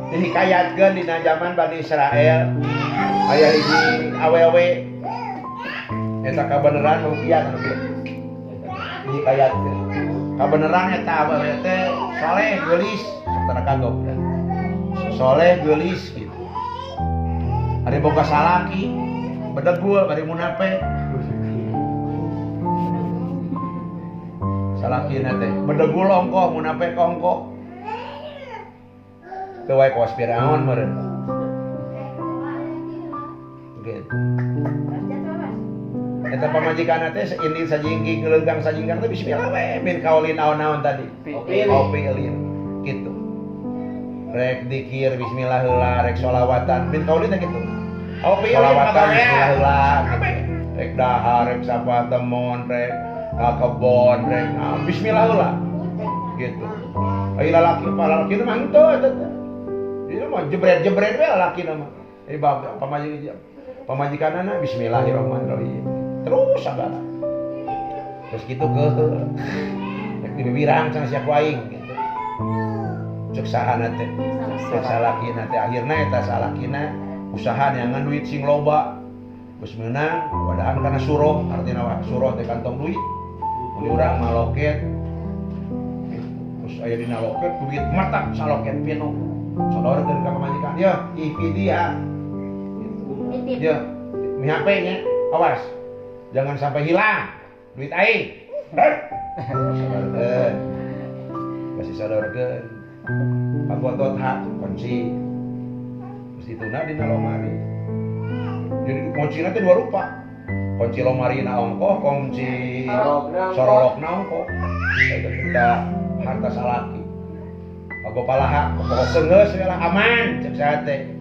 Dihikayatkeun dina zaman Bani Israel aya hiji awewe eta kabeneran rupiah anu kieu. Dihikayatkeun. Kabeneran eta awewe teh soleh geulis, sok tara kagok. Soleh geulis gitu. Ari boga salaki bedegul bari munafik. Salakina teh bedegul ongkoh munafik ongkoh. Teu wae kawas Firaun meureun. Gitu. Eta pamajikanna teh indit sajingking leungkang sajingkang teh bismillah we min kaulin naon-naon tadi. Opilin gitu. Rek dikir bismillah heula, rek sholawatan min kaulin teh gitu. Opilin sholawatan bismillah heula. Rek dahar, rek sapa temon, rek ka kebon, rek bismillah heula. Gitu. Ai lalaki pa lalaki mah henteu eta teh. Ieu mah jebret-jebret we lalaki mah. Jadi pamajikanana bismillahirrahmanirrahim. Terus sagala. Terus gitu ke rek dibibirang cenah sia ku aing gitu. Cek sahana teh. Cek salakina teh akhirna eta salakina usaha neangan duit sing loba. Geus meunang wadahan kana suroh, artina suroh teh kantong duit. Mun urang mah loket. Terus aya dina loket duit matak saloket pinuh. Sodorkeun ka pamajikan, "Yeuh, ih dia." Gitu. Yeuh, mi HP nya, awas. Jangan sampai hilang duit aing. Sodorkeun. Kasih sodorkeun. Pagotot hak kunci. Terus dituna dina lomari. Jadi kuncina teh dua rupa. Kunci lomari na ongkoh, kunci sorolokna ongkoh. Eta kita harta salaki. Pago palaha, pokok geus we lah aman cek saha teh.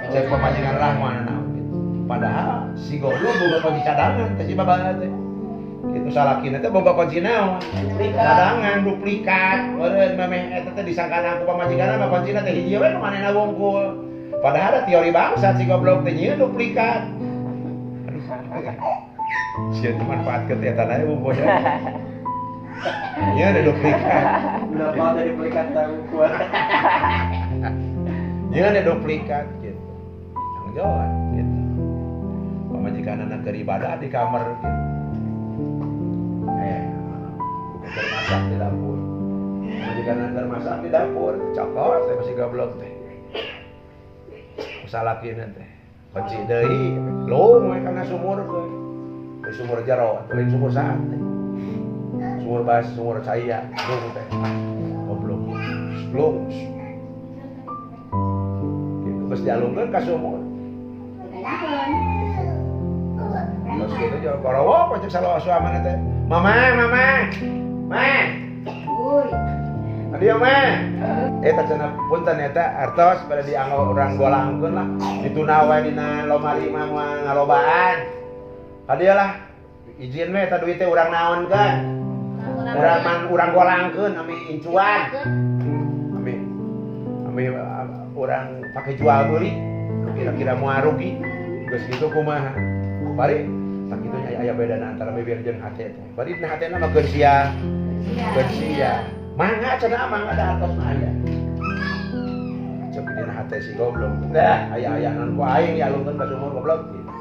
Cek pamajikan rahman naon gitu. Padahal si goblok boga kunci cadangan teh si babana teh. Itu salakina teh boga kunci naon? Cadangan duplikat. Meureun memeh eta teh disangkana ku pamajikanna mah kuncina teh hiji we nu manehna wungkul. Padahal ada teori bangsa si goblok teh nyieun duplikat. Aduh. Sieun dimanfaatkeun teh eta na wungkul. Iya ada duplikat. Kenapa ada duplikat tahu kuat? Iya ada duplikat gitu. Yang jauh gitu. Pamajikan anak keur ibadah di kamar gitu. Keur masak di dapur. Pamajikan anak keur masak di dapur, cokot saya masih goblok teh. Salakina teh. Kunci deui, lung we kana sumur teh. Sumur jero, lain sumur saat teh. Sumur bas, sumur caya, lung teh. Goblok. Lung. Gitu, geus dialungkeun ka sumur. Terus gitu jauh korowok cek salah suamana teh. Mama, mama. Ma. Uy. Adio ma. Eta cenah punten eta artos pada dianggo urang golangkeun lah. Dituna we dina lomari mah moal ngalobaan. Kadieu lah. Izin we eta duit teh urang naonkeun. Urang man urang golangkeun ami incuan. Ami ami urang pake jual beli. Kira-kira moal rugi. Geus kitu kumaha. Bari sakitunya aya bedana antara bibir jeung hate teh. Bari dina hatena mah keun sia. Keun sia. Mangga cenah mangga da artos mah aya. Cek dina hate si goblok. Dah aya-aya naon ku aing dialungkeun ka sumur goblok gitu.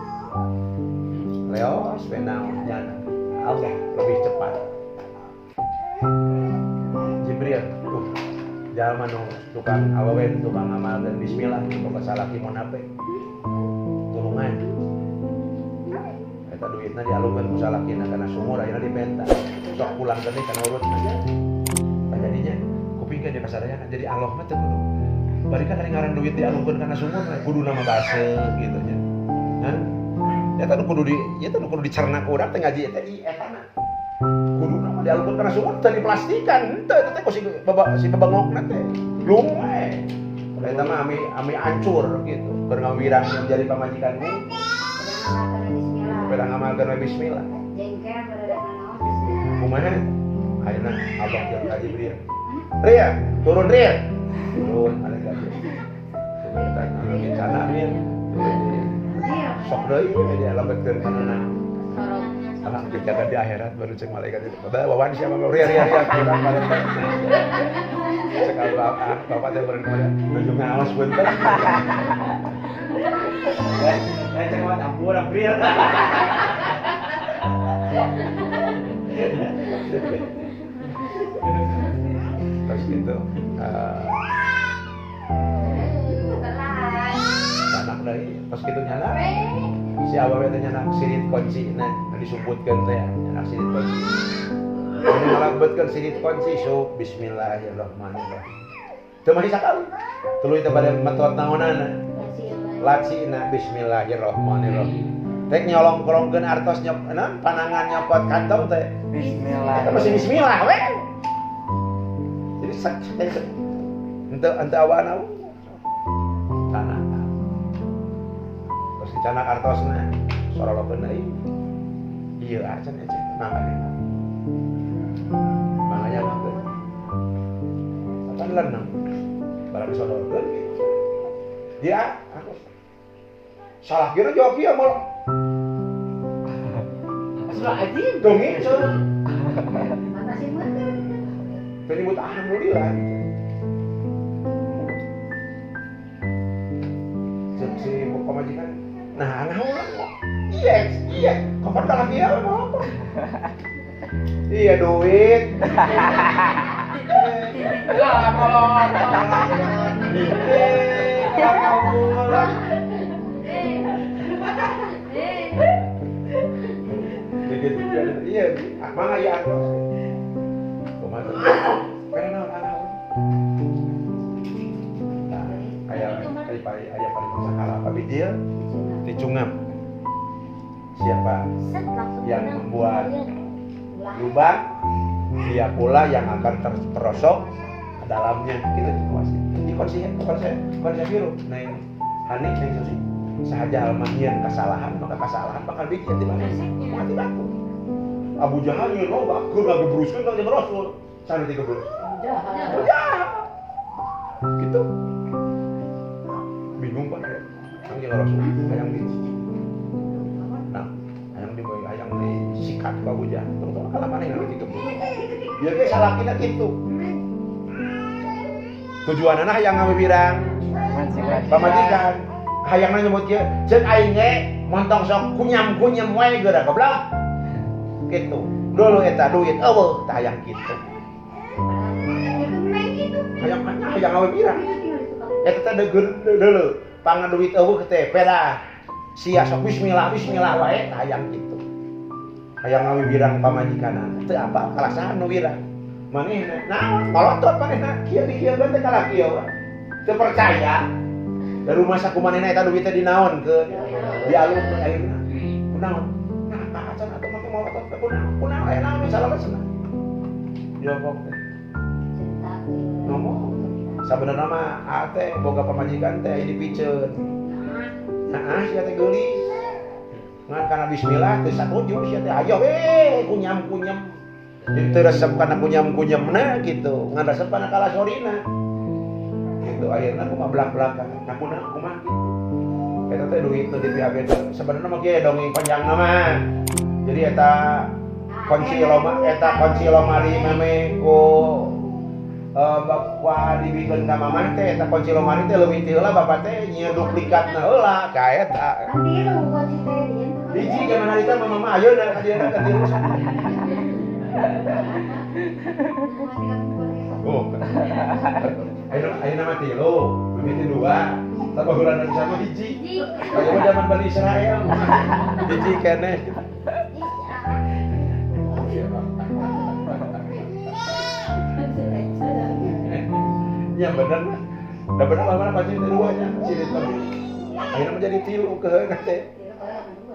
Leos we naon nyana. Allah lebih cepat. Jibril tuh jalma nu tukang awewe tukang ngamalkeun bismillah boga salaki munafik. Tulungan. Eta duitna dialungkeun ku salakina kana sumur ayeuna dipenta. Sok pulang deui kana urutna. Tah jadinya kupingkeun di pasadayana jadi Allah mah teu kudu. Bari kan ari ngaran duit dialungkeun kana sumur kuduna mah baseuh gitu nya. Hah? Eta nu kudu di ieu teh nu kudu dicerna ku urang teh ngaji teh i etana. Kuduna mah dialungkeun kana sumur teh diplastikan henteu eta teh ku si si bebengokna teh. Lung we. Eta mah ami ami hancur gitu. Keur ngawirang jadi pamajikanmu. Beda ngamalkeun we bismillah. Jengkel berada naon bismillah. Kumaha? Ayeuna Allah jeung ka Jibril. Ria, turun Ria. Turun malaikat. Turun eta rencana Ria. Turun. Sok deui we dia lebetkeun kana. Alhamdulillah di akhirat baru cek malaikat itu. Bapak wawan siapa ria ria ria kurang balik. Sekali bapak teh baru kemarin nuju ngaos bentar. Cek mah ampun April. Terus gitu. Anak dari terus gitu nyala. Si awewe teh nyanak sirit kunci nah disumputkeun teh nyanak sirit kunci. Anu ngalebetkeun sirit kunci so bismillahirrahmanirrahim. Teu mah sakali. Tuluy teh bade metot naonana. Lacina bismillahirrahmanirrahim. Rek nyolong-kolongkeun artos nyok naon panangan nyokot kantong teh. Bismillah. Eta masih bismillah we. Jadi sak henteu henteu awana. Tanah. Terus dicanak artosna sorolokeun deui. Ieu acan ece mangga mangga nyalakeun. Apan leneng. Barang disodorkeun dia aku salah kira jawab ieu moal. Astagfirullahaladzim. Dongeng cenah. Makasih meuteun. Teu nyebut alhamdulillah gitu. Si pamajikan nah naon iya iya kapan kalah dia mau apa iya duit lah molot iya mangga ya artos kumaha kana naon naon nah aya aya paling sakala pabidil dicungap siapa yang membuat lubang dia pula yang akan terperosok ke dalamnya gitu situasi di konsep biru neng Hani neng Susi sahaja almahnya kesalahan maka kesalahan bakal bikin di mana mati batu Abu Jahal nyeun loba keur ngagebruskeun ka jeung Rasul sana digebrus Jahal gitu bingung pak hayang jeung Rasul hayang di nah hayang di hayang disikat ku Abu Jahal tong kalah manehna digebrus biar ge salakina kitu tujuanana hayang ngawibirang pamajikan hayangna nyebut kieu ceuk aing ge montong sok kunyam-kunyam wae geura goblok kitu dulu eta duit eueuh tah hayang kitu hayang hayang ngawibirang eta teh deuleu pangan duit eueuh teh pedah sia sok bismillah bismillah wae tah hayang kitu hayang ngawibirang pamajikanana teu apa kalah saha nu wirang manehna naon malotot manehna kieu dikieukeun teh kalah kieu teu percaya da rumah sakumanehna eta duit teh dinaonkeun dialungkeun akhirna kunaon nah acan atuh make malotot teh kunaon kunaon aya naon salalesna jawab teh ngomong sabenerna mah aa teh boga pamajikan teh dipiceun nah sia teh geulis ngan kana bismillah teu satuju sia teh hayo we kunyam-kunyam jadi teu resep kana kunyam-kunyamna gitu ngan resep kana kalasorina gitu akhirna kumaha belak-belakan nah kunaon kumaha kitu eta teh duit nu di PHB sabenerna mah kieu dongeng panjangna mah jadi eta kunci loma eta kunci lomari mame ku bapak dibikeun ka mamah teh eta kunci lomari teh leuwih ti heula bapak teh nyieun duplikatna heula ka eta. Kan tilu kunci teh hiji zaman harita mah mama ayeuna ka dieuna ka tilu. Oh. Ayeuna mah tilu, mimiti dua, tah baheulana sama hiji. Kaya zaman Bani Israel. Hiji keneh. Ya bener lah. Da bener lah mana pasti duanya sirit tapi akhirnya menjadi tilu keheuna teh.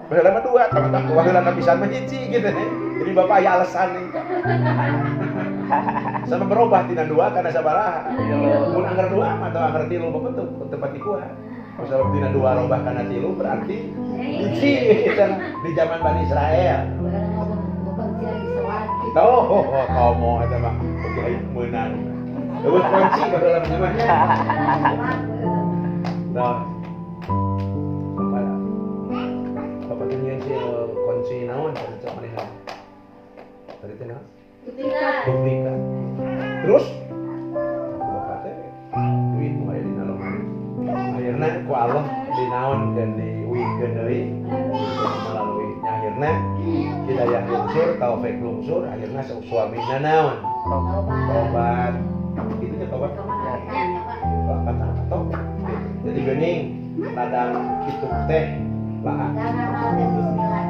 Baheula mah dua, tama-tama baheula pisan mah hiji gitu teh. Jadi bapak aya alasan nih. Sama berubah tina dua karena sabaraha. Mun anggar dua mah atau anggar tilu bapak tuh tempat dikuat. Kalau tina dua robah kana tilu berarti hiji gitu di zaman Bani Israel. Tuh, komo eta mah oke meunang. Leuwih kunci baheula mah nya. Nah. Bapak teh nyieun kunci Si naon cenah cek manehna. Tadi teh naon? Duplikat. Terus bapak teh duit nu aya dina lemari. Akhirna ku Allah dinaonkeun diuihkeun deui melalui nya akhirna hidayah lungsur, taufik lungsur, akhirna suamina naon? Tobat. Itu nya tobat. Tobat atau jadi geuning ladang kitu teh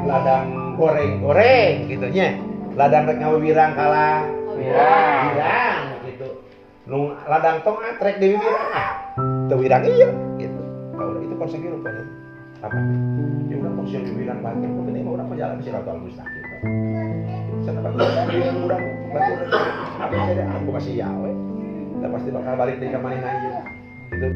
ladang goreng-goreng gitu nya. Ladang rek ngawirang kalah wirang gitu. Nu ladang tong atrek di wirang ah. Teu wirang ieu gitu. Tau itu konsep hirup kan. Apa? Ya urang tong sieun wirang batur, penting mah urang mah jalan siratal mustaqim. Sana urang batur apa saja aku masih ya we. Da pasti bakal balik deui ka manehna ieu. Gitu.